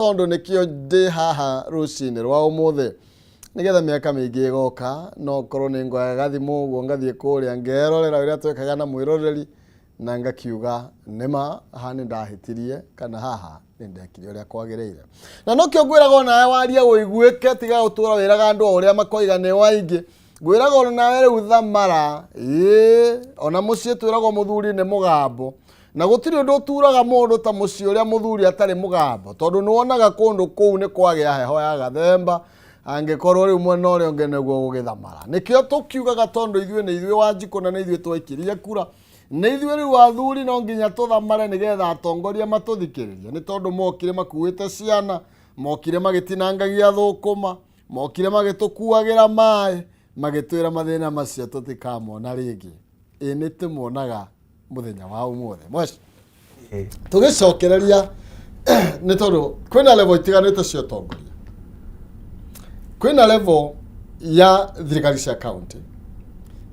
Tondũ nĩkĩo ndĩ haha rũcinĩ rwa ũmũthĩ, nĩgetha mĩaka mĩingĩ ĩgoka, no korwo nĩ ngoya gathimũ ũguo ngathiĩ kũrĩa ngerorera ũrĩa twekaga na mwĩroreri, na ngakiuga nĩma haha nĩ ndahĩtirie kana haha nĩ ndekire ũrĩa kwagĩrĩire. Na nokĩo ngwĩraga onawe warie ũiguĩke, tiga gũtũra wĩraga andũ o ũrĩa makoiga nĩ waingĩ. Ngwĩraga onawe rĩu thamara, ĩĩ, ona mũciĩ twĩragwo mũthuri nĩ mũgambo. Na gũtirĩ ũndũ ũturaga mũndũ ta mũciĩ ũrĩa mũthuri atarĩ mũgambo, tondũ nĩwonaga kũndũ kũu nĩ kwagĩa heho ya gathemba, angĩkorwo rĩu mwena ũrĩa ũngĩ nĩguo gũgĩthamara. Nĩkĩo tũkiugaga tondũ ithuĩ nĩ ithuĩ Wanjikũ na nĩ ithuĩ twaikirie kura, nĩ ithuĩ rĩu athuri no nginya tũthamare nĩgetha atongoria matũthikĩrĩrie, nĩ tondũ mokire makuĩte ciana, mokire magĩtinangagia thũkũma, mokire magĩtũkuagĩra maĩ, magĩtwĩra mathĩna macio tũtikamona rĩngĩ. Ĩ nĩ tũmonaga mũthenya wa ũmũthĩ. Mwaci tũgĩcokereria nĩ tondũ kwĩna level itiganĩte cia ũtongoria. Kwĩna level ya thirikari cia county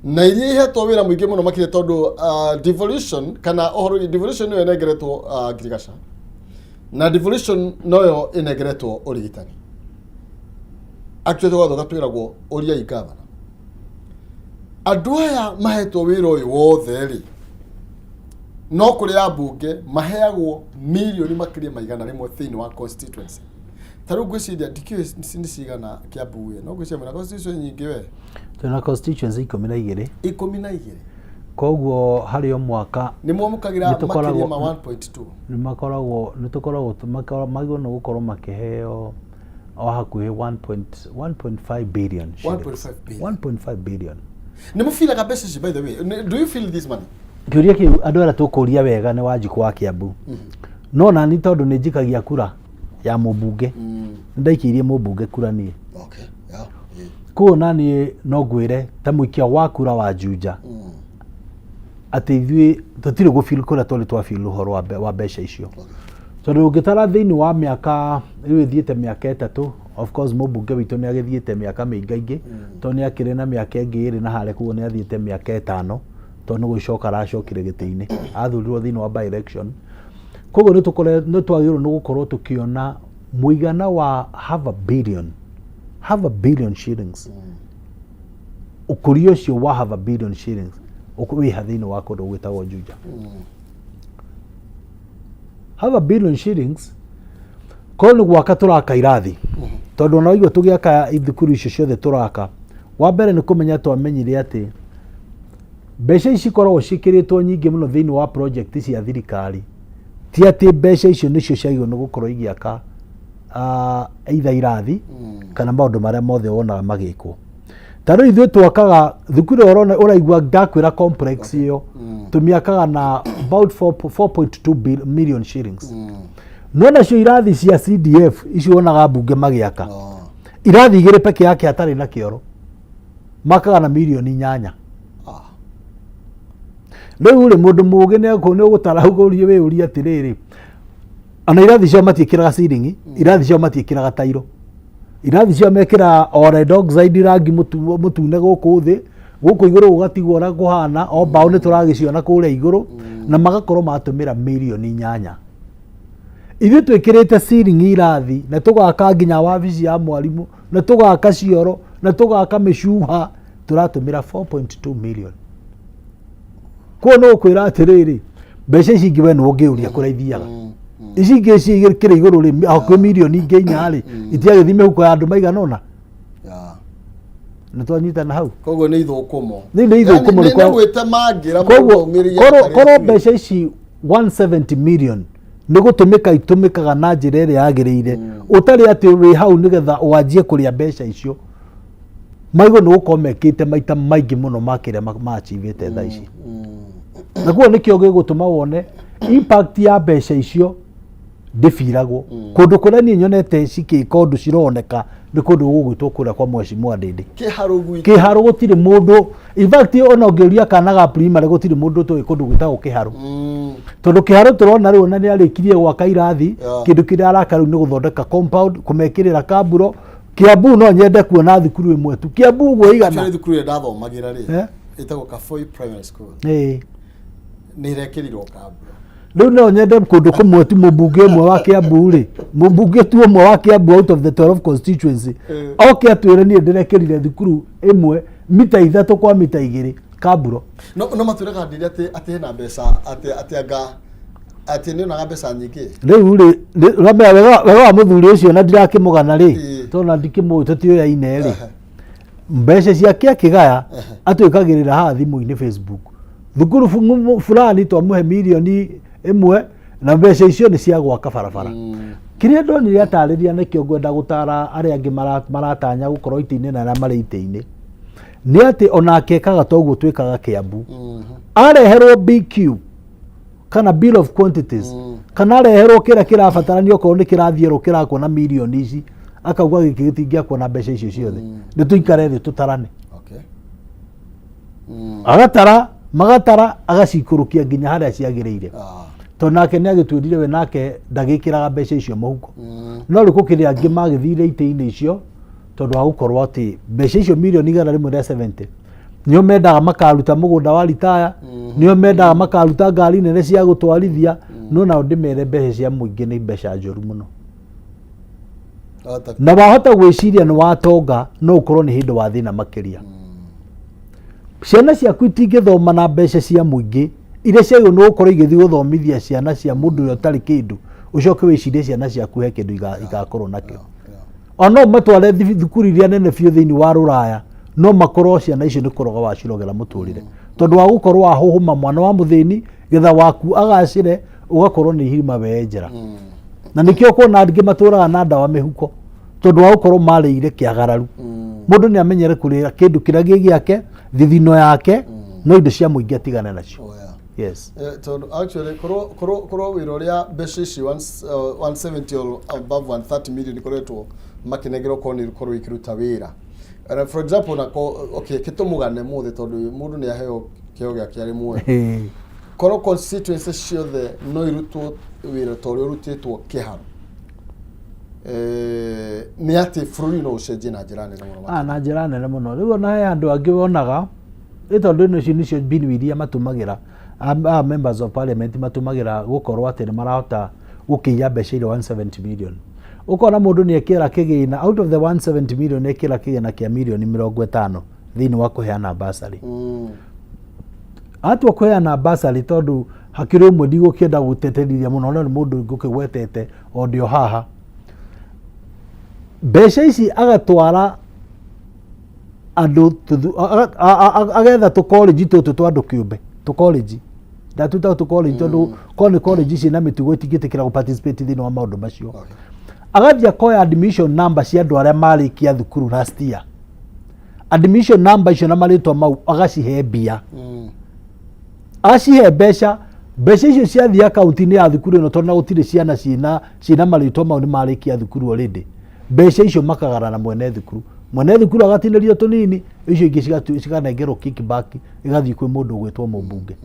na iria ihetwo wĩra mũingĩ mũno makĩria tondũ devolution kana ũhoro devolution nĩyo ĩnengeretwo ngirigaca na devolution noyo ĩnengeretwo ũrigitani. Actually tũgathoka twĩragwo ũriai gavana. Andũ aya mahetwo wĩra ũyũ wothe rĩ, no kũrĩ ambunge maheagwo mirioni makĩria ma 100 thĩinĩ wa constituency. Ta rĩu ngwĩciria ndikĩũĩ nĩ cigana Kiambu ĩ, no ngwĩciria mwĩna constituency nyingĩ we. Twĩna constituency 12. 12. Koguo harĩ o mwaka nĩ mwamũkagĩra makĩria ma 1.2. Nĩ makoragwo, nĩ tũkoragwo, magĩrĩirwo nĩ gũkorwo makĩheo o hakuhĩ 1.5 billion shillings. 1.5 billion. 1.5 billion. Nĩ mũbiraga mbeca ici, by the way? Do you feel this money? Kĩũria kĩu andũ arĩa tũkũria wega nĩ Wanjikũ wa Kiambu. No nani tondũ nĩ njikagia kura ya mũmbunge. Nĩ ndaikĩirie mũmbunge kura niĩ. Koguo naniĩ no ngwĩre ta mũikia wa kura wa Juja atĩ ithuĩ tũtirĩ gũ feel kũrĩa twarĩ twa feel ũhoro wa mbeca icio. Tondũ ũngĩtara thĩinĩ wa mĩaka rĩu ĩthiĩte mĩaka 3, of course mũmbunge witũ nĩ agĩthiĩte mĩaka mĩingaingĩ, tondũ nĩ akĩrĩ na mĩaka ĩngĩ ĩrĩ na harĩa, koguo nĩ athiĩte mĩaka 5, tondũ nĩ gũcoka aracokire gĩtĩ-inĩ, athurirwo thĩinĩ wa by election. Koguo nĩ twagĩrĩirwo nĩ gũkorwo tũkĩona mũigana wa half a billion shillings. Ũkũria ũcio wa half a billion shillings wĩha thĩinĩ wa kũndũ gwĩtagwo Juja. Half a billion shillings korwo nĩ gwaka tũraka irathi, tondũ ona waigua tũgĩaka thukuru icio ciothe tũraka, wa mbere nĩ kũmenya twamenyire atĩ mbeca ici cikoragwo ciĩkĩrĩtwo nyingĩ mũno thĩinĩ wa project cia thirikari, ti atĩ mbeca icio nĩcio ciagĩrĩirwo nĩ gũkorwo igĩaka either irathi kana maũndũ marĩa mothe wonaga magĩkwo. Ta rĩu ithuĩ twakaga thukuru ĩyo ũrona ũraigua ndakwĩra complex ĩyo tũmĩakaga na about 4.2 million shillings. No nacio irathi cia CDF icio wonaga mbunge magĩaka, irathi 2 peke yake hatarĩ na kĩoro, makaga na mirioni 8. Rĩu rĩ, mũndũ mũũgĩ nĩ ũgũtara ũrie wĩyũrie atĩrĩrĩ, ona irathi ciao matiĩkĩraga ceiling, irathi ciao matiĩkĩraga tairo, irathi ciao mekĩraga o red oxide rangi mũtune gũkũ thĩ, gũkũ igũrũ gũgatigwo ũrĩa kũhana, o mbaũ nĩ tũragĩciona kũrĩa igũrũ, na magakorwo matũmĩra mirioni 8. Ithuĩ twĩkĩrĩte ceiling irathi, na tũgaka nginya wabici ya mwarimũ, na tũgaka cioro, na tũgaka mĩcuha, tũratũmĩra 4.2 million. Koguo no ũkwĩra atĩrĩrĩ, mbeca ici ingĩ we nĩ ũngĩũria kũrĩa ithiaga. Ici ingĩ cikĩrĩ igũrũ rĩ, hakuhĩ mirioni ingĩ 4 rĩ, itiagĩthiĩ mĩhuko ya andũ maigana ũna. Nĩ twanyitana hau. Koguo nĩ ithũkũmo. Nĩ ithũkũmo. Nĩ gwĩtemangĩra. Koguo korwo mbeca ici 170 million nĩ gũtũmĩka itũmĩkaga na njĩra ĩrĩa yagĩrĩire, ũtarĩ atĩ wĩ hau nĩgetha wanjie kũrĩa mbeca icio, maigũ nĩ gũkorwo mekĩte maita maingĩ mũno ma kĩrĩa maachivĩte thaa ici. Na koguo nĩkĩo gĩgũtũma wone impact ya mbeca icio ndĩbiragwo kũndũ kũrĩa niĩ nyonete cikĩka ũndũ cironeka nĩ kũndũ gũgwĩtwo kũrĩa kwa Mheshimiwa Ndindi. Kĩharũ gwitũ. Kĩharũ gũtirĩ mũndũ, in fact ona ũngĩũria kana ga primary gũtirĩ mũndũ ũtoĩ kũndũ gwĩtagwo Kĩharũ, tondũ Kĩharũ tũrona rĩu ona nĩ arĩkirie gwaka irathi. Kĩndũ kĩrĩa araka rĩu nĩ gũthondeka compound, kũmekĩrĩra kamburo. Kiambu no nyende kuona thukuru ĩmwe tu Kiambu ũguo igana. Actually thukuru ĩrĩa ndathomagĩra rĩ, Eh? ĩtagwo Kaboi Primary School. Nĩ ĩrekĩrirwo kamburo. Rĩu no nyende kũndũ kũmwe tu mũmbunge ũmwe wa Kiambu rĩ, mũmbunge tu ũmwe wa Kiambu out of the 12 constituency oke atwĩre niĩ ndĩrekĩrire thukuru ĩmwe mita 3 kwa mita 2 Kamburo. No matwĩraga ndiri atĩ hena mbeca atĩ anga atĩ nĩ onaga mbeca nyingĩ. Rĩu rĩ, ũramenya wega wa mũthuri ũcio na ndirakĩmũgana rĩ, tondũ na ndikĩmũĩ tũtiũyaine rĩ, mbeca ciake akĩgaya atwĩkagĩrĩra haha thimũ-inĩ Facebook, thukuru fulani twamũhe mirioni 1 na mbeca icio nĩ cia gwaka barabara. Kĩrĩa ndonire atarĩria nĩkĩo ngwenda gũtara arĩa angĩ maratanya gũkorwo itĩ-inĩ na arĩa marĩ itĩ-inĩ nĩ atĩ onake ekaga toguo twĩkaga Kiambu. Areherwo BQ kana bill of quantities kana areherwo kĩrĩa kĩrabatarania, okorwo nĩ kĩrathiĩrwo kĩrakwo na mirioni ici, akauga gĩkĩ gĩtingĩakwo na mbeca icio ciothe, nĩ tũikare thĩ tũtarane. Agatara, magatara, agacikũrũkia nginya harĩa ciagĩrĩire. Tondũ nake nĩ agĩtuĩrire we nake ndagĩkĩraga mbeca icio mũhuko. No rĩu gũkĩrĩ angĩ magĩthire itĩ-inĩ icio tondũ wa gũkorwo atĩ mbeca icio mirioni 170 nĩo mendaga makaruta mũgũnda wa ritaya, nĩo mendaga makaruta ngari nene cia gũtwarithia. No nao ndĩmere mbeca cia mũingĩ nĩ mbeca njũru mũno. Na wahota gwĩciria nĩ watonga, no ũkorwo nĩ hĩndĩ wa thĩna makĩria. Ciana ciaku itingĩthoma na mbeca cia mũingĩ iria ciagĩrĩirwo nĩ gũkorwo igĩthiĩ gũthomithia ciana cia mũndũ ũrĩa ũtarĩ kĩndũ, ũcoke wĩcirie ciana ciaku he kĩndũ igakorwo nakĩo. Ona no matware thukuru iria nene biũ thĩinĩ wa rũraya, no makorwo ciana icio nĩ kũroga wacirogera mũtũrĩre, tondũ wa gũkorwo wahũhũma mwana wa mũthĩni getha waku agacĩre, ũgakorwo nĩ irima wenjera. Na nĩkĩo kuona angĩ matũraga na ndawa mĩhuko, tondũ wa gũkorwo marĩire kĩagararu. Mũndũ nĩ amenyere kũrĩra kĩndũ kĩrĩa gĩ gĩake, thithino yake, no indo cia mũingĩ atigane nacio. Oh, yeah. Yes. Tondũ actually korwo wĩra ũrĩa mbeca ici 170 or above 130 million ikoretwo makĩnengerwo korwo nĩ ikorwo ikĩruta wĩra. For example nako, okay, kĩtũmũgane mũthĩ tondũ mũndũ nĩ aheo kĩheo gĩake arĩ muoyo. Korwo constituency ciothe no irutwo wĩra ta ũrĩa ũrutĩtwo Kĩharu, nĩ atĩ bũrũri no ũcenjie na njĩra nene mũno. Ah, na njĩra nene mũno. Rĩu ona he andũ angĩ wonaga ĩ tondũ ĩno icio nĩcio mbinu iria matũmagĩra a members of parliament matũmagĩra gũkorwo atĩ nĩ marahota gũkĩiya mbeca iria 170 million. Ũkona mũndũ nĩ ekĩra kĩgĩna out of the 170 million, ekĩra kĩgĩna kĩa mirioni 50 thĩinĩ wa kũheana bursary. Atua kũheana bursary, tondũ hakĩrĩ ũmwe ndigũkĩenda gũteterithia mũno, no nĩ mũndũ ngũkĩgwetete o ndĩ o haha, mbeca ici agatwara andũ agetha tũkorĩnji tũtũ twa andũ kĩũmbe, tũkorĩnji ndatuta tũkorĩnji tondũ korwo nĩ korĩnji ciĩna mĩtugo itingĩtĩkĩra gũ participate thĩinĩ wa maũndũ macio. Agathiĩ akoya admission number cia andũ arĩa marĩkia thukuru last year, admission number icio na marĩtwa mau, agacihe mbia, acihe mbeca. Mbeca icio ciathiĩ akaunti-inĩ ya thukuru ĩno, tondũ na gũtirĩ ciana ciĩna marĩtwa mau nĩ marĩkia thukuru already. Mbeca icio makagara na mwene thukuru, mwene thukuru agatinĩrio tũnini, icio ingĩ cikanengerwo kickback, igathiĩ kwĩ mũndũ ũgwĩtwo mũmbunge.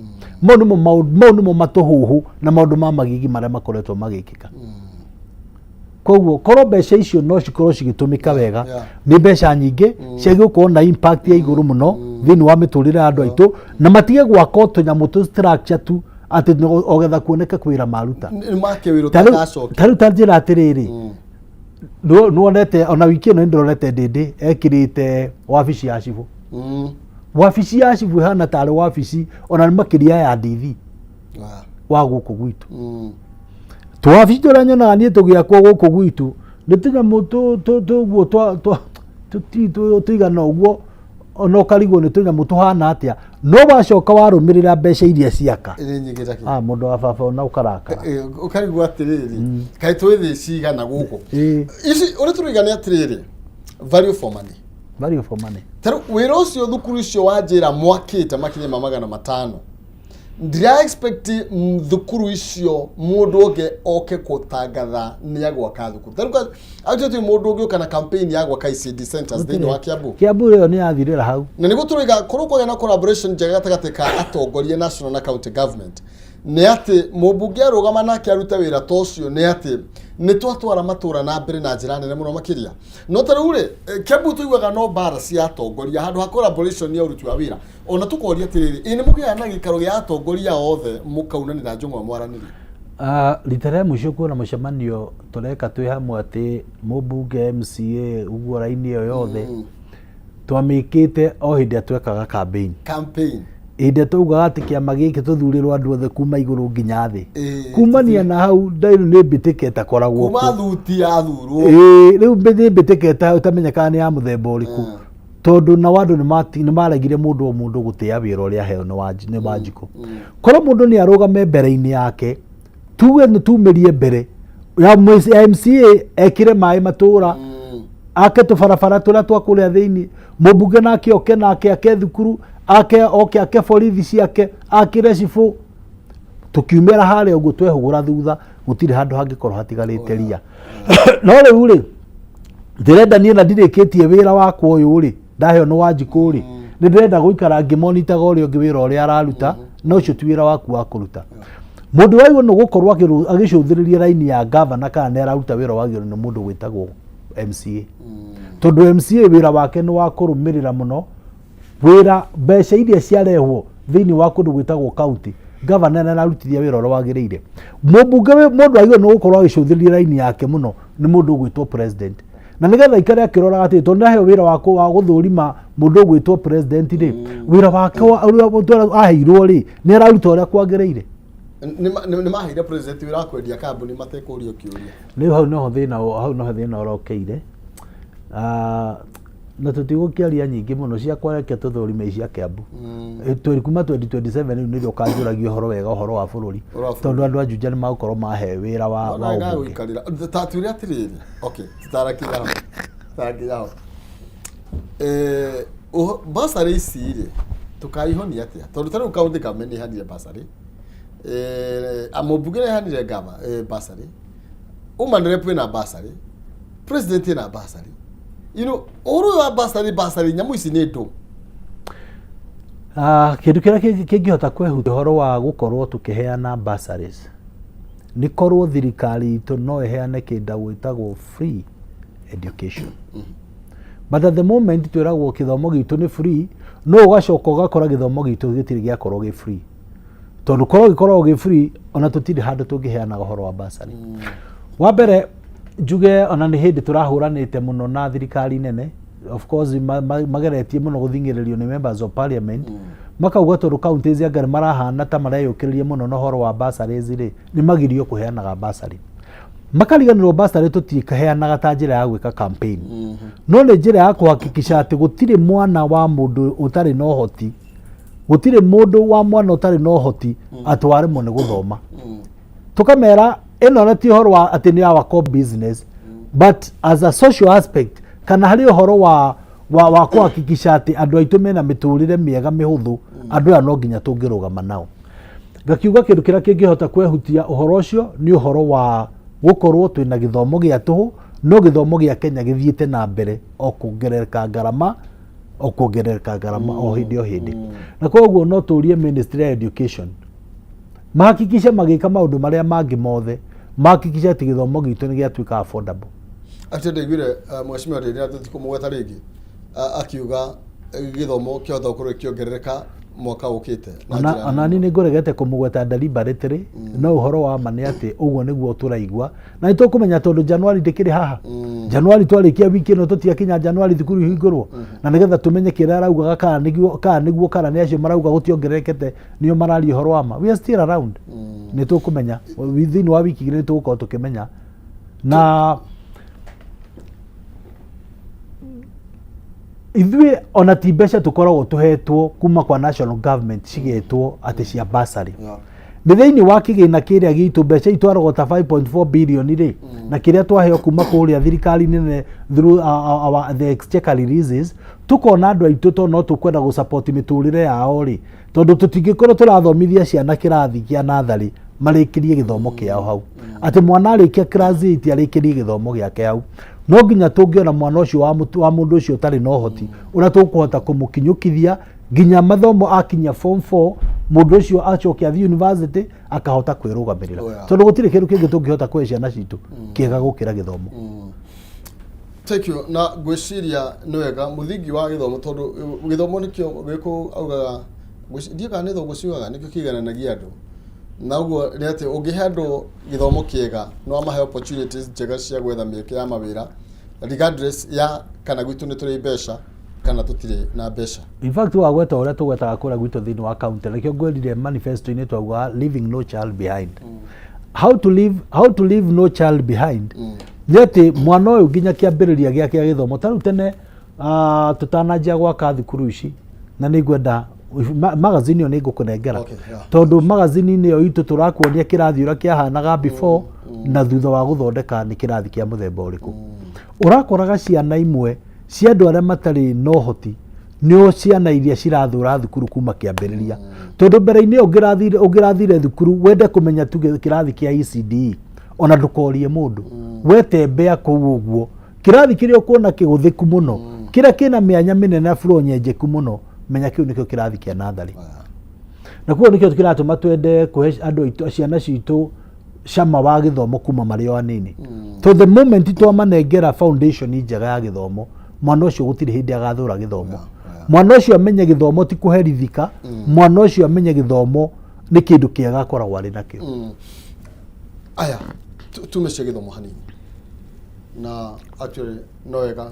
Mau nĩmo matũhũhũ na maũndũ ma magigi marĩa makoretwo magĩkĩka. Koguo korwo mbeca icio no cikorwo cigĩtũmĩka wega, nĩ mbeca nyingĩ ciagĩrĩirwo gũkorwo na impact ya igũrũ mũno thĩinĩ wa mĩtũrĩre ya andũ aitũ, na matige gwaka o tũnyamũ tũ structure tu atĩ o getha kuoneke kwĩra maruta. Nĩ make wĩra ũtagacokia. Ta rĩu ta njĩra atĩrĩrĩ, nĩwonete ona wiki ĩno nĩndĩronete Ndĩndĩ ekĩrĩte wabici ya cibũ. Wabici ya cibũ ĩhana tarĩ wabici ona nĩ makĩria ya ndithi wa gũkũ gwitũ. Twabici tũrĩa nyonaga niĩ tũgĩakwo gũkũ gwitũ nĩ tũnyamũ tũguo tũigana ũguo, ona ũkarigwo nĩ tũnyamũ tũhana atĩa, no wacoka warũmĩrĩra mbeca iria ciaka. Nĩ nyingĩ ta kĩ? Ah, mũndũ wa baba, ona ũkarakara. Ũkarigwo atĩrĩrĩ, kaĩ twĩ thĩ cigana gũkũ? Ici ũrĩa tũroiga nĩ atĩrĩrĩ, value for money. Value for money. Ta rĩu wĩra ũcio thukuru icio wanjĩra mwakĩte makĩria ma 500, ndira expect thukuru icio mũndũ ũngĩ oke gũtangatha nĩ agwaka thukuru. Ta rĩu actually mũndũ ũngĩ ũka na campaign ya gwaka ECD centers thĩinĩ wa Kiambu. Kiambu ĩyo nĩ yathirĩra hau. Na nĩguo tũroiga korwo kwagĩa na collaboration njega gatagatĩ ka atongoria national na county government, nĩ atĩ mũmbunge arũgama nake arute wĩra ta ũcio, nĩ atĩ nĩ twatwara matũra na mbere na njĩra nene mũno makĩria. No ta rĩu rĩ, Kiambu tũiguaga no mbara cia atongoria handũ ha collaboration ya ũruti wa wĩra. Ona tũkoria atĩrĩrĩ, ĩ nĩ mũgĩaga na gĩikaro gĩa atongoria othe mũkaunanĩra njũng'wa mwaranĩrie? Rita rĩa mũico kuona mũcemanio tũreka twĩ hamwe atĩ mũmbunge, MCA, ũguo raini ĩyo yothe, twamĩkĩte o hĩndĩ ĩrĩa twekaga campaign. Campaign. Hĩndĩ ĩrĩa twaugaga atĩ kĩama gĩkĩ tũthurĩrwo andũ othe kuma igũrũ nginya thĩ. Kumania na hau rĩu nĩ mbĩtĩka ĩtakoragwo Kuma kuo. thuti yathurwo. Ĩĩ, rĩu nĩ mbĩtĩka ĩtamenyekaga nĩ ya mũthemba ũrĩkũ. Tondũ nao andũ nĩ maregire mũndũ o mũndũ gũtĩa wĩra ũrĩa aheo nĩ Wanjikũ. Korwo mũndũ nĩ arũgame mbere-inĩ yake, tuge nĩ tumĩrie mbere ya MCA ekĩre maĩ matũra, ake tũbarabara tũrĩa twa kũrĩa thĩinĩ, mũmbunge nake oke nake ake thukuru, ake oke ake borithi ciake, akĩre cibũ, tũkiumĩra harĩa ũguo twehũgũra thutha, gũtirĩ handũ hangĩkorwo hatigarĩte ria. No rĩu rĩ, ndĩrenda niĩ na ndirĩkĩtie wĩra wakwa ũyũ rĩ, ndaheo nĩ Wanjikũ rĩ, nĩ ndĩrenda gũikara ngĩmonitaga ũrĩa ũngĩ wĩra ũrĩa araruta, na ũcio ti wĩra waku wa kũruta. Mũndũ wagĩrĩirwo nĩ gũkorwo agĩcũthĩrĩria raini ya gavana kana nĩ araruta wĩra wagĩrĩirwo nĩ mũndũ wĩtagwo MCA. Tondũ MCA wĩra wake nĩ wa kũrũmĩrĩra mũno wĩra, mbeca iria ciarehwo thĩinĩ wa kũndũ gwĩtagwo county, gavana nĩ ararutithia wĩra ũrĩa wagĩrĩire. Mũmbunge mũndũ wagĩrĩirwo nĩ gũkorwo agĩcũthĩrĩria raini yake mũno nĩ mũndũ ũgwĩtwo president. Na nĩgetha aikare akĩroraga atĩ tondũ nĩaheo wĩra wa gũthũrima mũndũ ũgwĩtwo president rĩ, wĩra wake ũrĩa mũndũ aheirwo rĩ, nĩ araruta ũrĩa kwagĩrĩire. Nĩ maheire president wĩra wa kwendia kambuni matekũrio kĩũria. Rĩu hau noho thĩna, hau noho thĩna ũrokeire. Na tũtigũkĩaria nyingĩ mũno ciakwa, reke tũthũrime cia Kiambu. Kuma 2027 rĩu nĩrĩo ũkanjũragia ũhoro wega ũhoro wa bũrũri, tondũ andũ a Juja nĩ magũkorwo mahe wĩra wa ũmbunge. Gũikarĩra ta tuĩre atĩrĩrĩ, okay, tũtarakinya hau, tũtarakinya hau. Bursary ici rĩ, tũkaihonia atĩa? Tondũ ta rĩu county government nĩ ĩheanire bursary, mũmbunge nĩ aheanire bursary, woman rep ĩna bursary, president ĩna bursary. Ũhoro ũyũ wa bursary, bursary, nyamũ ici nĩ ndũ. Kĩndũ kĩrĩa kĩngĩhota kwehutia ũhoro wa gũkorwo tũkĩheana bursaries nĩ korwo thirikari itũ no ĩheane kĩndũ gwĩtagwo free education. But at the moment twĩragwo gĩthomo gitũ nĩ free, no ũgacoka ũgakora gĩthomo gitũ gĩtirĩ gĩakorwo gĩ free. Tondũ korwo gĩkoragwo gĩ free, ona tũtirĩ handũ tũngĩheanaga ũhoro wa bursary. Wa mbere njuge ona nĩ hĩndĩ tũrahũranĩte mũno na thirikari nene, of course mageretie mũno gũthing'ĩrĩrio nĩ members of parliament, makauga tondũ counties anga nĩ marahana ta mareyũkĩrĩria mũno na ũhoro wa bursaries rĩ, nĩ magirio kũheanaga bursary. Makariganĩrwo bursary tũtiheanaga ta njĩra ya gwĩka campaign, no nĩ njĩra ya kũhakikisha atĩ gũtirĩ mwana wa mũndũ ũtarĩ na ũhoti, gũtirĩ mũndũ wa mwana ũtarĩ na ũhoti atĩ waremwo nĩ gũthoma. Tũkamera ĩno na ti ũhoro wa atĩ nĩ our core business, but as a social aspect, kana harĩ ũhoro wa kũhakikisha atĩ andũ aitũ mena mĩtũrĩre mĩega mĩhũthũ, andũ aya no nginya tũngĩrũgama nao. Ngakiuga kĩndũ kĩrĩa kĩngĩhota kwehutia ũhoro ũcio nĩ ũhoro wa gũkorwo twĩna gĩthomo gĩa tũhũ, no gĩthomo gĩa Kenya gĩthiĩte na mbere o kuongerereka ngarama, o kuongerereka ngarama o hĩndĩ o hĩndĩ. Na koguo no tũrie Ministry ya Education mahakikishe magĩka maũndũ marĩa mangĩ mothe, mahakikishe atĩ gĩthomo gitũ nĩ gĩatuĩka affordable. Atĩ ndaiguire mheshimiwa Ndindi, tũtikũmũgweta rĩngĩ, akiuga gĩthomo kĩahota gũkorwo gĩkĩongerereka mwaka ũkĩte na njĩra Ona niĩ nĩ ngũregete kũmũgweta deliberately, no ũhoro wa ma nĩ atĩ ũguo nĩguo tũraigua na nĩ tũkũmenya tondũ January ndĩkĩrĩ haha. January twarĩkia wiki ĩno, tũtiakinya January thukuru ihingũrwo, na nĩgetha tũmenye kĩrĩa araugaga kana nĩguo kana nĩ acio marauga gũtiongererekete nĩo mararia ũhoro wa ma. We are still around, nĩ tũkũmenya thĩinĩ wa wiki igĩrĩ, nĩ tũgũkorwo tũkĩmenya. Na ithuĩ ona ti mbeca tũkoragwo tũhetwo kuma kwa national government cigetwo atĩ cia bursary, nĩ thĩinĩ wa kĩgĩna kĩrĩa gitũ, mbeca itwaragwo ta 5.4 billion rĩ, na kĩrĩa twaheo kuma kũrĩa thirikari nene through the exchequer releases, tukona andũ aitũ to no tũkwenda gũ support mĩtũrĩre yao rĩ, tondũ tũtingĩkorwo tũrathomithia ciana kĩrathi kĩa natharĩ marĩkĩrie gĩthomo kĩao hau, atĩ mwana arĩkia class 8 arĩkĩrie gĩthomo gĩake hau. No nginya tũngĩona mwana ũcio wa mũndũ ũcio ũtarĩ na ũhoti ũrĩa tũkũhota kũmũkinyũkithia nginya mathomo akinya form 4, mũndũ ũcio acoke athiĩ university akahota kwĩrũgamĩrĩra, tondũ gũtirĩ kĩndũ kĩngĩ tũngĩhota kũhe ciana citũ kĩega gũkĩra gĩthomo. Thank you. Na ngwĩciria nĩ wega mũthingi wa gĩthomo, tondũ gĩthomo nĩkĩo gĩkũ augaga, ndiũĩ kana nĩ thũngũ ciugaga nĩkĩo kĩigananagia andũ. Na ũguo nĩ atĩ ũngĩhe andũ gĩthomo kĩega, nĩ wamahe opportunities njega cia gwetha mĩeke ya mawĩra regardless ya kana gwitũ nĩ tũrĩ mbeca kana tũtirĩ na mbeca. In fact, wagweta ũrĩa tũgwetaga kũrĩa gwitũ thĩinĩ wa county, nĩkĩo ngwĩrire manifesto-inĩ twaugaga "Leaving no child behind". How to leave no child behind nĩ atĩ mwana ũyũ nginya kĩambĩrĩria gĩake gĩa gĩthomo, ta rĩu tene tũtananjia gwaka thukuru ici, na nĩ ngwenda magazine ĩyo nĩ ngũkũnengera, tondũ magazine-inĩ ĩyo itũ tũrakuonia kĩrathi ũrĩa kĩahanaga before na thutha wa gũthondeka nĩ kĩrathi kĩa mũthemba ũrĩkũ. Ũrakoraga ciana imwe cia andũ arĩa matarĩ na ũhoti nĩo ciana iria cirathũra thukuru kuma kĩambĩrĩria, tondũ mbere-inĩ ũngĩrathire thukuru wende kũmenya tuge kĩrathi kĩa ECDE, ona ndũkorie mũndũ, wetembea kũu ũguo, kĩrathi kĩrĩa ũkuona kĩgũthĩku mũno, kĩrĩa kĩna mĩanya mĩnene na floor nyenjeku mũno, menya kĩu nĩkĩo kĩrathi kĩa natharĩ. Na koguo nĩkĩo kĩratũma twende kũhe andũ aitũ, ciana citũ, cama wa gĩthomo kuma marĩ o anini. To the moment twamanengera foundation njega ya gĩthomo, mwana ũcio gũtirĩ hĩndĩ agathũra gĩthomo. Mwana ũcio amenye gĩthomo ti kũherithika, mwana ũcio amenye gĩthomo nĩ kĩndũ kĩega akoragwo arĩ nakĩo. Aya, tume cia gĩthomo hanini na actually no wega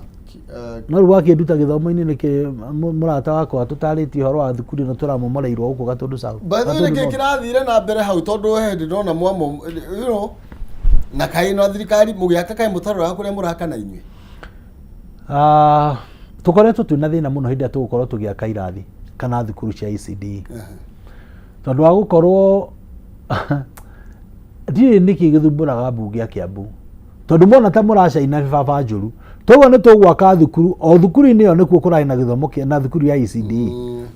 No rĩu wakĩnduta gĩthomo-inĩ nĩkĩ, mũrata wakwa, tũtarĩtie ũhoro wa thukuru ĩno tũramomoreirwo gũkũ Gatũndũ South? By the way, Gatũndũ nĩkĩ North. Kĩrathire na mbere hau, tondũ he hĩndĩ ndona mwamo na kaĩ na thirikari mũgĩaka kaĩ mũtaroraga kũrĩa mũraka na inyuĩ? Tũkoretwo twĩna thĩna mũno hĩndĩ ĩrĩa tũgũkorwo tũgĩaka irathi kana thukuru cia ECD, tondũ wa gũkorwo ndiũĩ nĩkĩ gĩthumbũraga mbunge ya Kiambu, tondũ mona ta mũracaina baba njũru. Toguo nĩ tũgwaka thukuru o thukuru-inĩ ĩyo nĩkuo kũrarĩ na gĩthomo na thukuru ya ECD.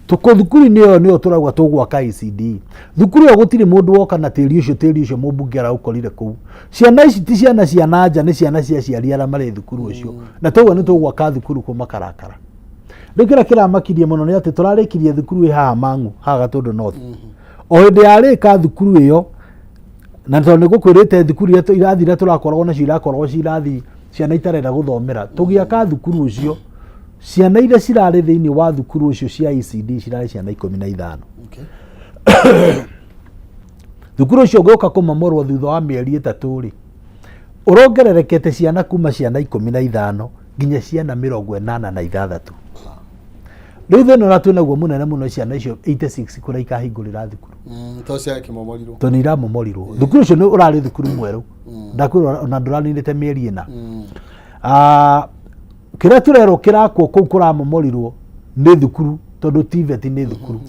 Tũkũ thukuru-inĩ ĩyo nĩyo tũrauga tũgwaka ECD. Thukuru ĩyo gũtirĩ mũndũ woka na tĩri ũcio, tĩri ũcio mũmbunge araũkorire kũu. Ciana ici ti ciana cia nanja, nĩ ciana cia aciari arĩa marĩ thukuru ũcio, na toguo nĩ tũgwaka thukuru kũ makarakara. Rĩu kĩrĩa kĩramakirie mũno nĩ atĩ tũrarĩkirie thukuru ĩ haha Mang'u, haha Gatũndũ North. O hĩndĩ yarĩka thukuru ĩyo, na tondũ nĩ ngũkwĩrĩte thukuru iria irathi iria tũrakoragwo nacio irakoragwo ci irathi ciana itarenda gũthomera, tũgĩaka thukuru ũcio, ciana iria cirarĩ thĩinĩ wa thukuru ũcio cia ECD cirarĩ ciana 15. Thukuru ũcio ũgĩũka kũmomorwo thutha wa mĩeri 3 rĩ, ũrongererekete ciana kuma ciana 15 nginya ciana 86. Rĩu thĩna ũrĩa twĩnaguo mũnene mũno, ciana icio 86 kũrĩa ikahingũrĩra thukuru? To cia kĩmomorirwo. Tondũ nĩ iramomorirwo. Thukuru ũcio nĩ ũrarĩ thukuru mwerũ, ndakwĩra, ona ndũraninĩte mĩeri 4. Kĩrĩa tũrerwo kĩrakwo kũu kũramomorirwo nĩ thukuru, tondũ TVET nĩ thukuru.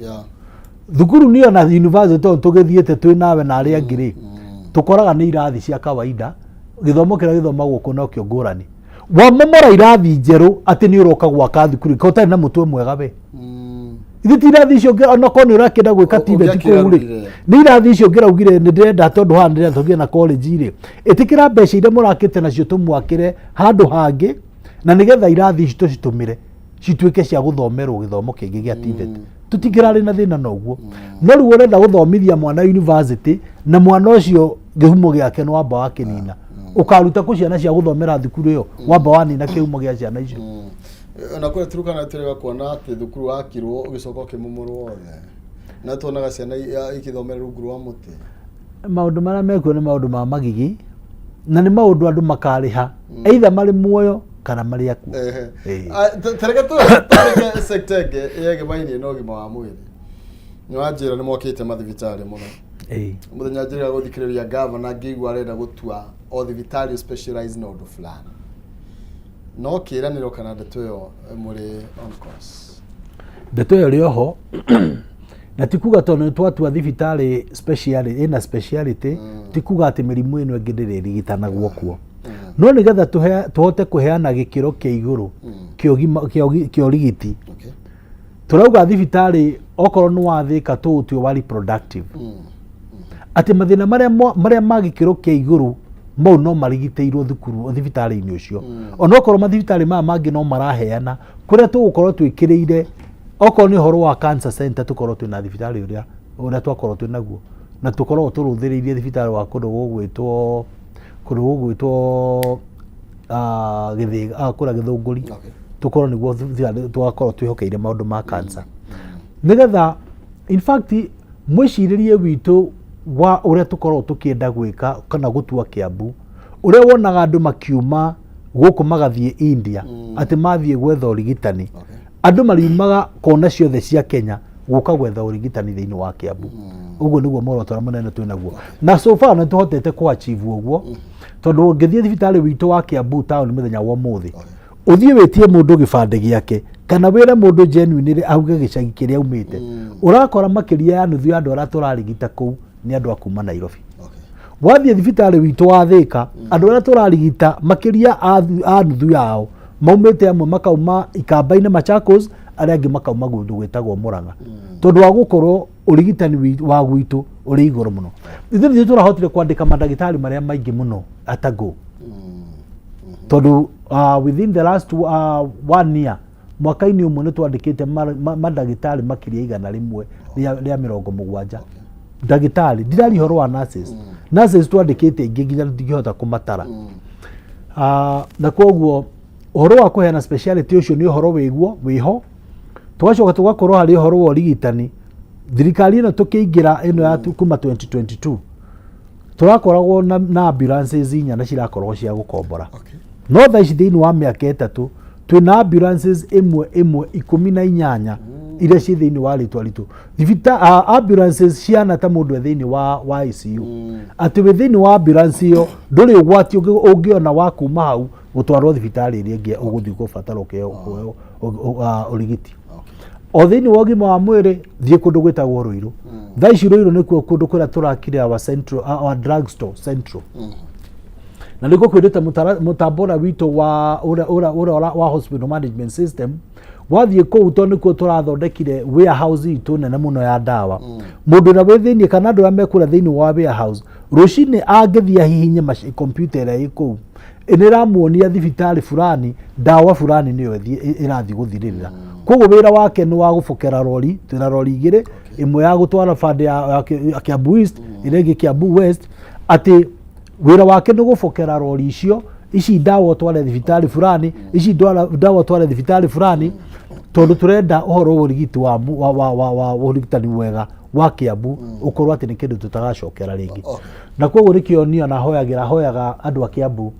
Thukuru niyo na university, tondũ tũgĩthiĩte twĩ nawe na arĩa angĩ rĩ, tũkoraga nĩ irathi cia kawaida, gĩthomo kĩrĩa gĩthomagwo kũ nokĩo ngũrani. Wamomora irathi njerũ atĩ nĩ ũroka gwaka thukuru ka ũtarĩ na mũtwe mwega we. Ithe ti irathi icio onakorwo nĩ ũrakĩenda gwĩka TVET kũu rĩ, ũngĩakĩrarugire. Nĩ irathi icio ũngĩraugire nĩ ndĩrenda, tondũ haha ndĩrenda tũgĩe na college rĩ, ĩtĩkĩra mbeca iria mũrakĩte nacio tũmwakĩre handũ hangĩ, na nĩgetha irathi ici tũcitũmĩre cituĩke cia gũthomerwo gĩthomo kĩngĩ gĩa TVET. Tũtingĩrarĩ na thĩna na ũguo. No rĩu ũrenda gũthomithia mwana university na mwana ũcio kĩhumo gĩake nĩ wamba wakĩnina. Ũkaruta kũ ciana cia gũthomera thukuru ĩyo wamba wanina kĩhumo gĩa ciana icio? Ona kũrĩa Turkana tũrega kuona atĩ thukuru wakirwo ũgĩcoka ũkĩmomorwo wothe, na tuonaga ciana ikĩthomera rungu rwa mũtĩ. Maũndũ marĩa mekuo nĩ maũndũ ma magigi, na nĩ maũndũ andũ makarĩha either marĩ muoyo kana marĩ akuũ. Ah, tareke tũreke sector ĩngĩ yegemainie na ũgima wa mwĩrĩ. Nĩ wanjĩra nĩ mwakĩte mathibitarĩ mũno. Mũthenya njĩrĩga gũthikĩrĩria gavana, ngĩigua arenda gũtua o thibitarĩ specialize na ũndũ fulani, no kĩranĩro kana ndeto ĩyo mũrĩ on course? Ndeto ĩyo ĩrĩ oho, na ti kuga tondũ nĩ twatua thibitarĩ special ĩna speciality ti kuga atĩ mĩrimũ ĩno ĩngĩ ndĩrĩrigitanagwo kuo. No nĩgetha tũhote kũheana gĩkĩro kĩa igũrũ kĩa ũrigiti, tũrauga thibitarĩ okorwo nĩ wathĩka tũũtue wa reproductive, atĩ mathĩna marĩa ma gĩkĩro kĩa igũrũ mau no marigitĩirwo thukuru thibitarĩ-inĩ ũcio, onokorwo mathibitarĩ maya mangĩ no maraheana. Kũrĩa tũgũkorwo twĩkĩrĩire, okorwo nĩ ũhoro wa cancer center, tũkorwo twĩna thibitarĩ ũrĩa twakorwo twĩ naguo, na tũkoragwo tũrũthĩrĩirie thibitarĩ wa kũndũ gũgwĩtwo Gĩthĩga, kũrĩa Gĩthũngũri. Tũkorwo nĩguo thibitarĩ tũgakorwo twĩhokeire maũndũ ma cancer, nĩgetha in fact mwĩcirĩrie witũ Wa ũrĩa tũkoragwo tũkĩenda gwĩka kana gũtua Kiambu, ũrĩa wonaga andũ makiuma gũkũ magathiĩ India atĩ mathiĩ gwetha ũrigitani. Andũ mariumaga kona ciothe cia Kenya gũka gwetha ũrigitani thĩinĩ wa Kiambu. Ũguo nĩguo muoroto ũrĩa mũnene twĩ naguo, na so far nĩ tũhotete kũ achieve ũguo, tondũ ũngĩthiĩ thibitarĩ witũ wa Kiambu town mũthenya wa ũmũthĩ, ũthiĩ wĩtie mũndũ gĩbandĩ gĩake kana wĩre mũndũ genuinely auge gĩcagi kĩrĩa aumĩte, ũrakora makĩria ya nuthu ya andũ arĩa tũrarigita kũu nĩ andũ a kuma Nairobi. Wathiĩ thibitarĩ witũ wa Thĩka, andũ arĩa tũrarigita makĩria a nuthu yao maumĩte, amwe makauma Ikamba-inĩ Machakos, arĩa angĩ makauma kũndũ gwĩtagwo Mũrang'a, tondũ wa gũkorwo ũrigitani wa gwitũ ũrĩ igũrũ mũno. Ithuĩ nithuĩ tũrahotire kwandĩka mandagĩtarĩ marĩa maingĩ mũno atago, tondũ within the last one year, mwaka-inĩ ũmwe, nĩ twandĩkĩte mandagĩtarĩ makĩria 170 ndagĩtarĩ. Ndiraria ũhoro wa nurses. Nurses twandĩkĩte aingĩ nginya tũtingĩhota kũmatara. Na koguo ũhoro wa kũheana speciality ũcio nĩ ũhoro wĩguo wĩho. Tũgacoka tũgakorwo harĩ ũhoro wa ũrigitani. Thirikari ĩno tũkĩingĩra ĩno ya kuma 2022, tũrakoragwo na ambulances 4 na cirakoragwo cia gũkombora. No thaa ici, thĩinĩ wa mĩaka 3, twĩna ambulances ĩmwe ĩmwe 18 iria ciĩ thĩinĩ wa rĩtwa ritũ. Ambulances ciana ta mũndũ e thĩinĩ wa ICU, atĩ wĩ thĩinĩ wa ambulance ĩyo ndũrĩ ũgwati ũngĩona wa kuma hau gũtwarwo thibitarĩ ĩrĩa ĩngĩ ũgũthiĩ gũbatara ũkĩheo ũrigiti. O thĩinĩ wa ũgima wa mwĩrĩ, thiĩ kũndũ gwĩtagwo Rũirũ. Thaa ici Rũirũ nĩkuo kũndũ kũrĩa tũrakire our central, our drug store central, na nĩkuo kwĩrĩte mũtambo ũrĩa witũ wa ũrĩa wa hospital management system. Wathiĩ kũu, tondũ nĩkuo tũrathondekire warehouse itũ nene mũno ya ndawa, mũndũ ũrĩa wĩ thĩinĩ kana andũ arĩa mekũrĩa thĩinĩ wa warehouse, rũcinĩ angĩthiĩ ahihinye computer ĩrĩa ĩ kũu, nĩ ĩramuonia thibitarĩ fulani ndawa fulani nĩyo ĩrathiĩ gũthirĩrĩra. Koguo wĩra wake nĩ wa gũbokera rori. Twĩna rori igĩrĩ, ĩmwe ya gũtwara band ya Kiambu East, ĩrĩa ĩngĩ Kiambu West, atĩ wĩra wake nĩ gũbokera rori icio, ici ndawa ũtware thibitarĩ fulani, ici ndawa ũtware thibitarĩ fulani, tondũ tũrenda ũhoro wa ũrigiti wa, mu- wa, wa, wa, wa ũrigitani mwega wa Kiambu ũkorwo atĩ nĩ kĩndũ tũtagacokera rĩngĩ. Na koguo nĩkĩo niĩ ona hoyagĩra hoyaga andũ a Kiambu.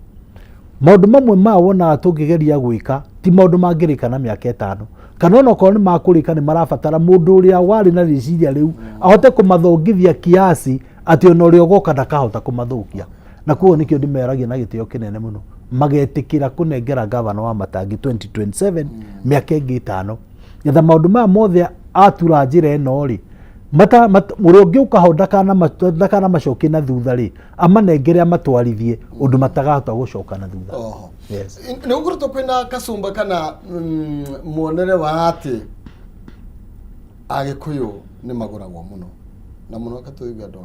Maũndũ mamwe maya wonaga tũngĩgeria gwĩka ti maũndũ mangĩrĩka na mĩaka 5, kana ona okorwo nĩ makũrĩka, nĩ marabatara mũndũ ũrĩa warĩ na rĩciria rĩu ahote kũmathongithia kiasi atĩ ona ũrĩa ũgoka ndakahota kũmathũkia. Na koguo nĩkĩo ndĩmeragia na gĩtĩo kĩnene mũno magetĩkĩra kũnengera gavana wa Matangi 2027 mĩaka ĩngĩ 5, getha maũndũ maya mothe atura njĩra ĩno rĩ, ũrĩa ũngĩũka ho ndakanamacokie na thutha rĩ, amanengere amatwarithie ũndũ matakahota gũcoka na thutha. Yes. Nĩ gũkoretwo kwĩna kacumba kana muonere wa atĩ Agĩkũyũ nĩ magũragwo mũno na mũno katũigue andũ,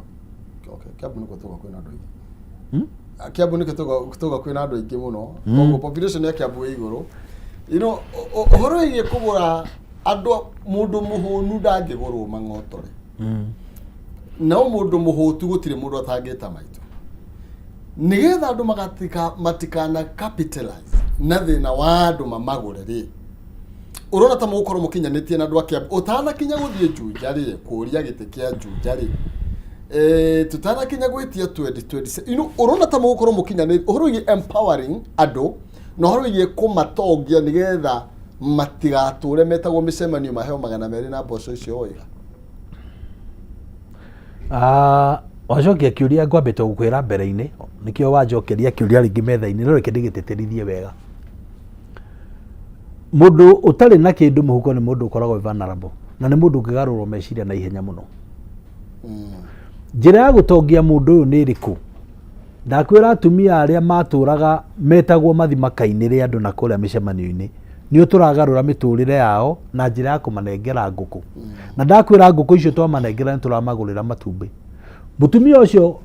okay, Kiambu nĩkuo tuga kwĩna andũ aingĩ. Kiambu nĩkĩo tuga kwĩna andũ aingĩ mũno, koguo population ya Kiambu ĩ igũrũ. Ũhoro wĩgiĩ kũgũra andũ, mũndũ mũhũnu ndangĩgũrwo mang'otore, no mũndũ mũhũtu gũtirĩ mũndũ atangĩta maitũ, nĩgetha andũ matikana capitalize na thĩna wa andũ mamagũre rĩ. Ũrona ta mũgũkorwo mũkinyanĩtie na andũ a Kiambu ũtanakinya gũthiĩ Juja rĩ, kũria gĩtĩ kĩa Juja rĩ, tũtanakinya gwĩtia 2027, ũrona ta mũgũkorwo mũkinyanĩtie ũhoro wĩgiĩ empowering andũ na ũhoro wĩgiĩ kũmatongia, nĩgetha matigatũre metagwo mĩcemanio maheo 200 na mboco icio waiga? Ah, wacokia kĩũria ngwambĩte gũkwĩra mbere-inĩ, nĩkĩo wanjokeria kĩũria rĩngĩ metha-inĩ, no reke ndĩgĩtĩtĩrithie wega. Mũndũ ũtarĩ na kĩndũ mũhuko nĩ mũndũ ũkoragwo wĩ vulnerable na nĩ mũndũ ũngĩgarũrwo meciria na ihenya mũno. Njĩra ya gũtongia mũndũ ũyũ nĩ ĩrĩkũ? Ndakwĩra, atumia arĩa matũraga metagwo mathi makainĩre andũ na kũrĩa mĩcemanio-inĩ, nĩo tũragarũra mĩtũrĩre yao na njĩra ya kũmanengera ngũkũ. Na ndakwĩra, ngũkũ icio twamanengera nĩ tũramagũrĩra matumbĩ. Mũtumia ũcio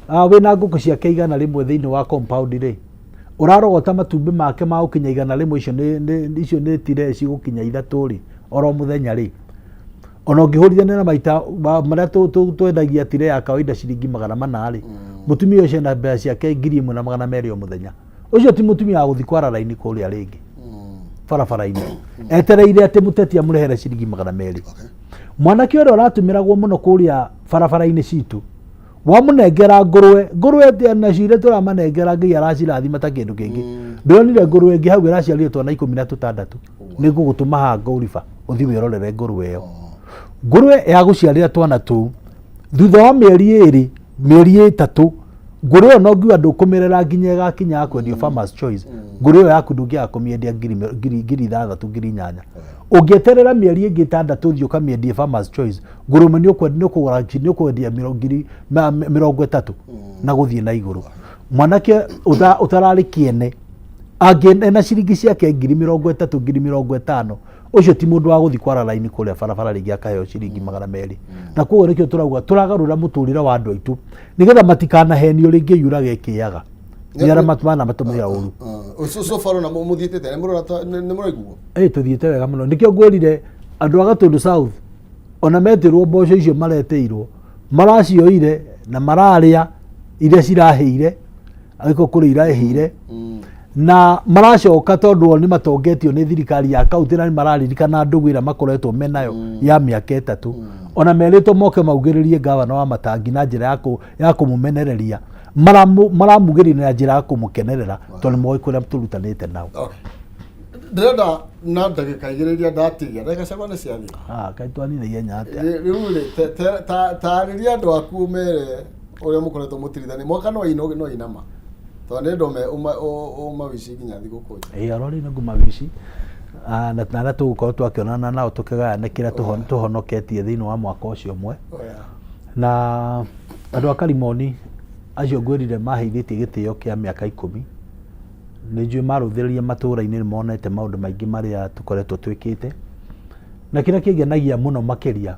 wĩna ngũkũ ciake 100 thĩinĩ wa compound rĩ, ũrarogota matumbĩ make ma gũkinya 100, icio nĩ tire cigũkinya 3 rĩ oro mũthenya rĩ. Ona ũngĩhũrithania na maita marĩa twendagia tire ya kawaida ciringi 400 rĩ, mũtumia ũcio ena mbeca ciake 1,200 o mũthenya. Ũcio ti mũtumia wa gũthiĩ kwara raini kũrĩa rĩngĩ barabara-inĩ etereire atĩ mũteti amũrehere ciringi 200. Mwanake ũrĩa ũratũmĩragwo mũno kũrĩa barabara-inĩ citũ. Wamũnengera ngũrwe, ngũrwe atĩ nacio iria tũramanengera Ngai aracirathima ta kĩndũ kĩngĩ. Ndĩronire ngũrwe ĩngĩ hau ĩraciarire twana 16. Nĩ ngũgũtũma haha ngũriba ũthiĩ wĩrorere ngũrwe ĩyo. Ngũrwe ya gũciarĩra twana tũu thutha wa mĩeri 2, mĩeri 3, ngũrwe ĩyo no ngiuga ndũkũmĩrera nginya ĩgakinya ya kwendio Farmers Choice. Ngũrwe ĩyo yaku ndũngĩaga kũmĩendia 6,000, 8,000. Ũngĩeterera mĩeri ĩngĩ 6 ũthiĩ ũkamĩendie Farmers Choice, ngũrũme nĩ ũkũgũra nĩ ũkwendia 30,000 na gũthiĩ na igũrũ. Mwanake ũtararĩ kĩene angĩ ena ciringi ciake 30,000, 50,000, ũcio ti mũndũ wa gũthiĩ kwara raini kũrĩa barabara rĩngĩ akaheo ciringi 200. Na koguo nĩkĩo tũrauga tũragarũra mũtũrĩre wa andũ aitũ nĩgetha matikanahenio rĩngĩ yuraga ĩkĩaga nĩ arĩa manamatũmĩra ũru. So far ona mũthiĩte atĩa? Nĩ mũraiguo? Ĩ, tũthiĩte wega mũno. Nĩkĩo ngwĩrire andũ a Gatũndũ South ona metĩrwo mboco icio maretĩirwo maracioire na mararĩa iria cirahĩire, angĩkorwo kũrĩ irahĩire, na maracoka tondũ o nĩ matongetio nĩ thirikari ya kaunti na nĩ mararirikana ndũgũ ĩrĩa makoretwo menayo ya mĩaka 3. Ona merĩtwo moke maugĩrĩrie gavana wa Matangi na njĩra ya kũmũmenereria, maramugĩrĩria na njĩra ya kũmũkenerera tondũ nĩ moĩ kũrĩa tũrutanĩte nao. Okay. Ndĩrenda na ndagĩka 2 iria ndatigia, ndagĩka ciakwa nĩ ciathira. Ah, kaĩ twanina ihenya atĩa? Rĩu rĩ, tarĩria andũ aku ũmere ũrĩa mũkoretwo mũtirithania mwaka no ino no inama tondũ nĩ ndome ũmawici nginya thigũkũ. Ĩĩ, oro rĩu nĩ ngũmawici. Na arĩa tũgũkorwo twakĩonana nao tũkĩgayane kĩrĩa tũhonoketie thĩinĩ wa mwaka ũcio ũmwe. Na andũ a Karimoni acio ngwĩrire maheithĩtie gĩtĩo kĩa mĩaka 10. Nĩ njũĩ marũthĩrĩria matũũra-inĩ nĩ monete maũndũ maingĩ marĩa tũkoretwo twĩkĩte. Na kĩrĩa kĩngenagia mũno makĩria,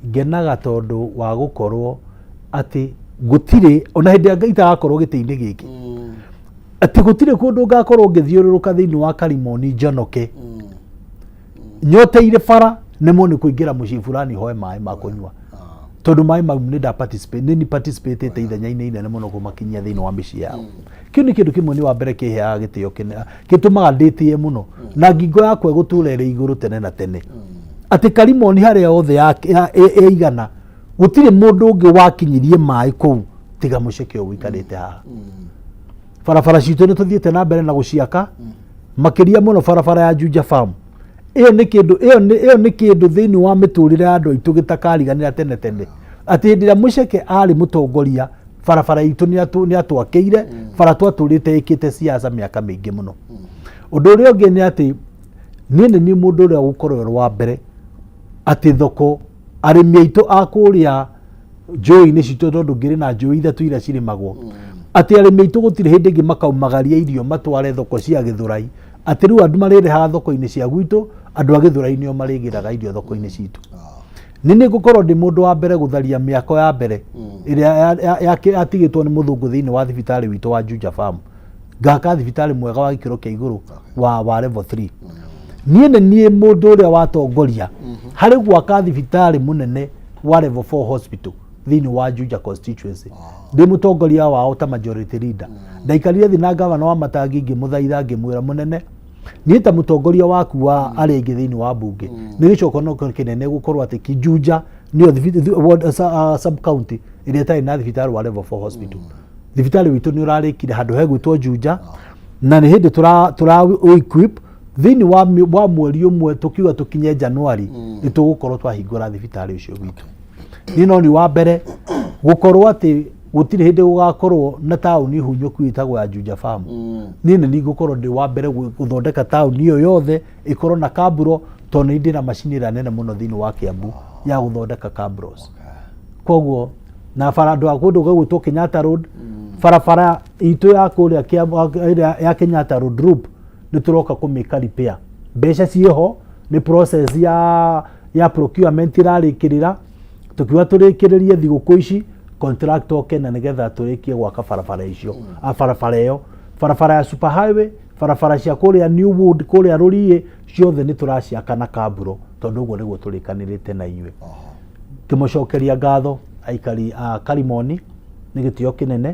ngenaga tondũ wa gũkorwo atĩ gũtirĩ, ona hĩndĩ ĩrĩa itagakorwo gĩtĩ-inĩ gĩkĩ, atĩ gũtirĩ kũndũ ngakorwo ngĩthiũrũrũka thĩinĩ wa Karimoni njonoke, nyoteire bara nemwo nĩ kũingĩra mũciĩ fulani hoe maĩ ma kũnyua, tondũ maĩ mau nĩ nda participate, nĩ ni participate ithenya-inĩ inene mũno kũmakinyia thĩinĩ wa mĩciĩ yao. Kĩu nĩ kĩndũ kĩmwe nĩ wa mbere kĩheaga gĩtĩo kĩnene, gĩtũmaga ndĩtĩe mũno na ngingo yakwa ĩgũtũra ĩrĩ igũrũ tene na tene, atĩ Karimoni harĩa othe ĩigana gũtirĩ mũndũ ũngĩ wakinyirie maĩ kũu tiga mũceke ũyũ ũikarĩte haha. Barabara citũ nĩ tũthiĩte na mbere na gũciaka, makĩria mũno barabara ya Juja Farm. Ĩyo nĩ kĩndũ, ĩyo nĩ kĩndũ thĩinĩ wa mĩtũrĩre ya andũ aitũ gĩtakariganĩra tene tene, atĩ hĩndĩ ĩrĩa mũceke arĩ mũtongoria barabara itũ nĩ atwakĩire bara twatũrĩte ĩkĩte siasa mĩaka mĩingĩ mũno. Ũndũ ũrĩa ũngĩ nĩ atĩ niĩ nĩ niĩ mũndũ ũrĩa gũkorwo ũrĩ wa mbere atĩ thoko arĩmi aitũ a kũrĩa njũĩ-inĩ citũ, tondũ ngĩrĩ na njũĩ 3 iria cirĩmagwo, atĩ arĩmi aitũ gũtirĩ hĩndĩ ĩngĩ makaumagaria irio matware thoko cia Gĩthũrai, atĩ rĩu andũ marĩrehaga thoko-inĩ cia gwitũ, andũ a Gĩthũrai nĩo marĩgĩraga irio thoko-inĩ citũ. Nĩ nĩ ngũkorwo ndĩ mũndũ wa mbere gũtharia mĩako ya mbere ĩrĩa yatigĩtwo nĩ mũthũngũ thĩinĩ wa thibitarĩ witũ wa Juja Farm, ngaka thibitarĩ mwega wa gĩkĩro kĩa igũrũ wa level 3. Niĩ nĩ niĩ mũndũ ũrĩa watongoria harĩ gwaka thibitarĩ mũnene wa level 4 hospital thĩinĩ wa Juja constituency, ndĩ mũtongoria wao ta majority leader. Ndaikarire thĩ na gavana wa Matangi ngĩmũthaitha, ngĩmwĩra, mũnene, niĩ ta mũtongoria waku wa arĩa aingĩ thĩinĩ wa mbunge, nĩ gĩcokono kĩnene gũkorwo atĩ Kijuja nĩyo sub county ĩrĩa ĩtarĩ na thibitarĩ wa level 4 hospital. Thibitarĩ witũ nĩ ũrarĩkire handũ hegwĩtwo Juja, na nĩ hĩndĩ tũra equip thĩinĩ wa mweri ũmwe, tũkiuga tũkinye January nĩ tũgũkorwo twahingũra thibitarĩ ũcio witũ. Niĩ no nĩ wa mbere gũkorwo atĩ gũtirĩ hĩndĩ gũgakorwo na taũni hunyũku ĩtagwo ya Juja Farm. Niĩ nĩ niĩ ngũkorwo ndĩ wa mbere gũthondeka taũni ĩyo yothe ĩkorwo na kaburo, tondũ nĩ ndĩ na macini ĩrĩa nene mũno thĩinĩ wa Kiambu ya gũthondeka cabros. Koguo na bara andũ a kũndũ gũgwĩtwo Kenyatta Road, barabara itũ ya kũrĩa Kiambu, ĩrĩa ya Kenyatta Road Loop, nĩ tũroka kũmĩka repair. Mbeca ciĩho, nĩ process ya procurement ĩrarĩkĩrĩra, tũkiuga tũrĩkĩrĩrie thigũkũ ici contract oke na nĩgetha tũrĩkie gwaka barabara icio, a barabara ĩyo, barabara ya super highway, barabara cia kũrĩa New Wood, kũrĩa Rũriĩ, ciothe nĩ tũraciaka na kaburo, tondũ ũguo nĩguo tũrĩkanĩrĩte na inyuĩ. Ngĩmũcokeria ngatho aikari a Karimoni nĩ gĩtĩo kĩnene,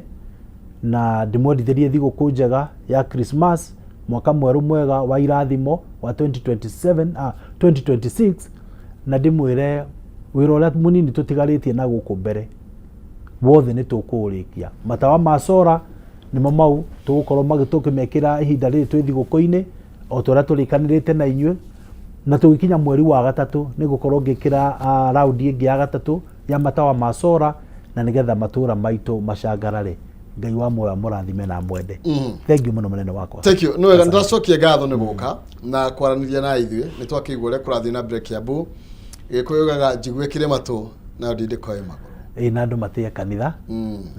na ndĩmwendithĩrie thigũkũ njega ya Christmas, mwaka mwerũ mwega wa irathimo wa 2027, 2026, na ndĩmwĩre wĩra ũrĩa mũnini tũtigarĩtie na gũkũ mbere. Wothe nĩ tũkũũrĩkia. Matawa ma cora nĩmo mau tũgũkorwo tũkĩmekĩra ihinda rĩrĩ twĩ thigũkũ-inĩ o ta ũrĩa tũrĩkanĩrĩte na inyuĩ. Na tũgĩkinya mweri wa gatatũ nĩ ngũkorwo ngĩkĩra raundi ĩngĩ ya gatatũ ya matawa ma cora na nĩgetha matũra maitũ macangarare. Ngai wa muoyo amũrathime na amwende. Thank you mũno mũnene wakwa. Thank you. Nĩ wega, nĩtwacokia ngatho nĩ gũka na kwaranĩria na ithuĩ. Nĩ twakĩigua ũrĩa kũrathiĩ na mbere Kiambu. Gĩkũyũ yugaga njigue kĩrĩ matũ nayo ndindĩko ĩ magũrũ. Ĩĩ, na andũ matĩe kanitha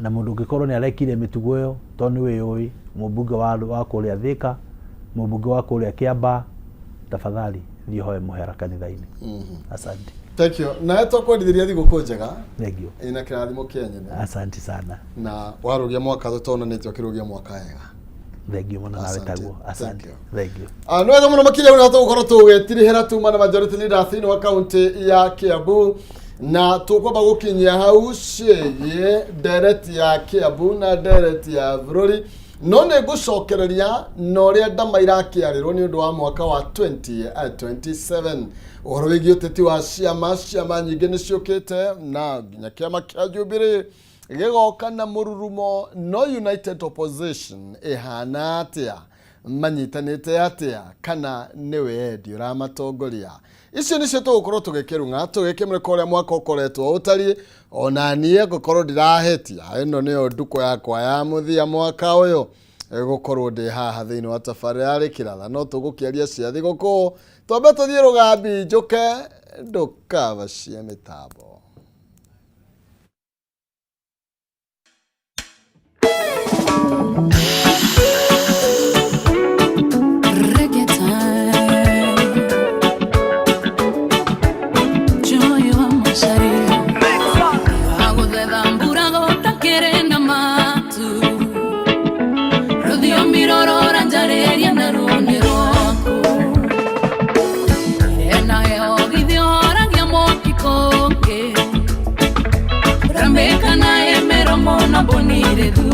na mũndũ ũngĩkorwo nĩ arekire mĩtugo ĩyo tondũ nĩ wĩyũĩ mũmbunge wa kũrĩa Thĩka, mũmbunge wa kũrĩa Kĩambaa, tafadhali thiĩ ũhoe mũhera kanitha-inĩ. Asante. Thank you. Nawe twakwendithĩria thigũkũ njega. Thank you. Ĩna kĩrathimo kĩa nyene. Asante sana. Na warũgia mwaka tũtonanĩte ũkĩrũgia mwaka wega. Thank you mũno nawe Asante. taguo. Thank Asante. you. Thank you. Nĩ wega mũno makĩria ũrĩa tũgũkorwo tũgĩtirihĩra tuma na majority leader thĩinĩ wa kaunti ya Kiambu na tũkwamba gũkinyia hau ciĩgiĩ ndereti ya Kiambu na ndereti ya bũrũri no nĩ ngũcokereria na ũrĩa ndama irakĩarĩrwo nĩ ũndũ wa mwaka wa 2027. Ũhoro wĩgiĩ ũteti wa ciama, ciama nyingĩ nĩ ciũkĩte na nginya kĩama kĩa Jubilee gĩgoka na mũrurumo, no United Opposition ĩhana atĩa, manyitanĩte atĩa, kana nĩ wendi ũramatongoria? Icio nĩcio tũgũkorwo tũgĩkĩrung'a tũgĩkĩmũrĩka ũrĩa mwaka ũkoretwo ũtariĩ. Ona niĩ ngũkorwo ndĩrahĩtia, ĩno nĩyo ndukũ yakwa ya mũthia mwaka ũyũ gũkorwo ndĩ haha thĩinĩ wa tabarĩra ya Rĩkĩratha, no tũgũkĩaria cia thigũkũ. Twambe tũthiĩ rũgambi njũke ndũkabacie mĩtambo. Reggae time. Joy wa Macharia. Aguthetha mbura gũtakĩrĩ na matu. Rũthiomi rũrũ njarĩria na ruo nĩ rwaku. Ĩna heho githĩ ũhoragia mwaki kũngĩ. Ramĩka na ĩ mĩromo na mbũni ĩrĩ thutha.